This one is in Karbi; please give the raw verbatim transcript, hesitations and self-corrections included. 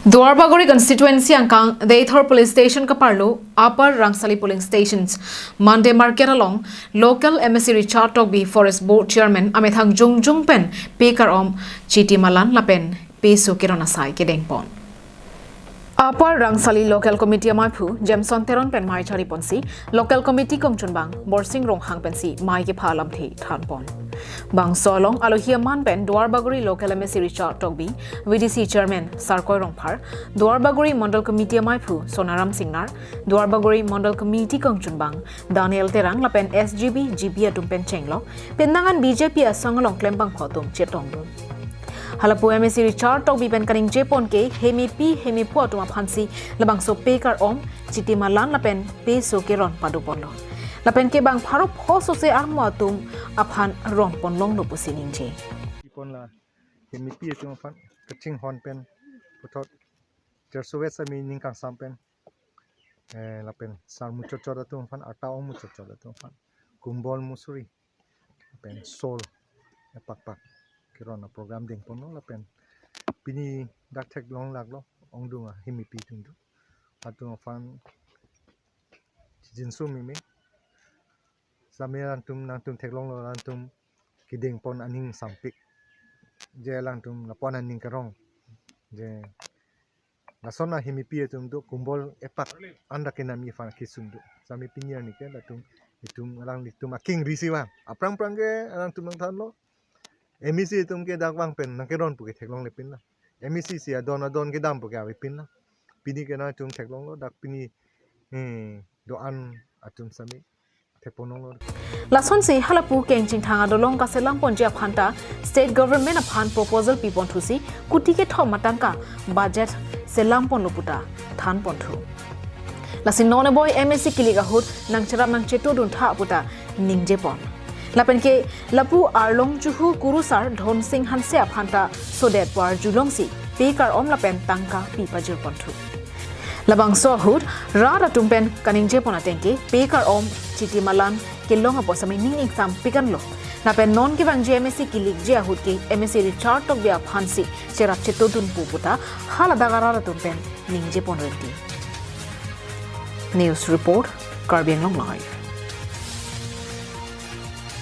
Duarbagori constituency angkang Deithor police station kaparlo Upper Rangsali polling stations Monday market along local M A C Richard Tokbi, Forest Board Chairman amethang jongjong pen pe kar-om, chiti malan lapen pe so keron asai kedengpon. Upper Rangsali local committee amaiphu Jameson Teron pen mei chariponsi local committee kongchunbang Borsing Ronghang pensi mei kepha alamthe thanpon. Bangso along alohi aman pen Duarbagori local M A C Richard Tokbi, V D C chairman Sarkoi Rongphar, Duarbagori Mondol Committee amaiphu Sonaram Singnar, Duarbagori Mondol Committee kongchunbang Daniel Terang lapen S G B, G B atum pen chenglok, pendangan B J P asong along klembangpho atum chetongdun. Halapu M A C Richard Tokbi pen kaningjepon ke hemepi hemepo atum aphansi labangso pe kar-om, chiti malan lapen pe so keron padoponlo. Lapen ke bang pharo pho sose armo atum aphan ronpon longlo pusi ningje. Ipon la hemepi atum aphan kachinghon pen puthot Terso West ami ning kangsam pen, eh, lapen sar muchotchot atum aphan, arta ong muchotchot atum aphan, kumbol musuri lapen sol pakpak keron a program dengponlo lapen pini dak theklong laklo ongdung a hemepi atum do, atum aphan jinsu mimi. Sami alangtum, nangtum theklonglo, alangtum kedengpon aning sampik. Je alangtum lapu-an aning karong. Je lason a hemepi atum do, kumbol epak anda kenam iphan kesung do. Sami pini arni ke latum, itum alanglitum akengri si vang. Aphrang phrang ke alangtum nangthanlo. M A C atum ke dak vang pen nangkeron pu ke theklongle pinlo. M A C si adon adon kedam pu ke avepinlo. Pini ke nangtum theklonglo, dak pini, eh, do-an atum sami theklonglo. Lasonsi halapu kengchingthang adolong kaselangponji aphanta state government aphan proposal piponthusi kuti kethom atangka budget selangponlo puta thanponthu. Lasi non eboi M A C kilik ahut nangcherap nangchetodun tha puta ningjepon. Lapen ke lapu arlong chuhu kurusar Dhonsing Hanse aphanta sodet par julongsi pe kar-om lapen tangka pi pajirponthu. Labangso ahut rat atum pen kaningjepon ateng ke pe kar-om, chiti malan kelong apot sami ning ingsam pikanlo. Lapen non kevangji M A C kilikji ahut ke M A C Richard Tokbi aphansi cherap chetodunpo puta haladak arat atum pen ningjepon renti. News report, Karbi Anglong Live.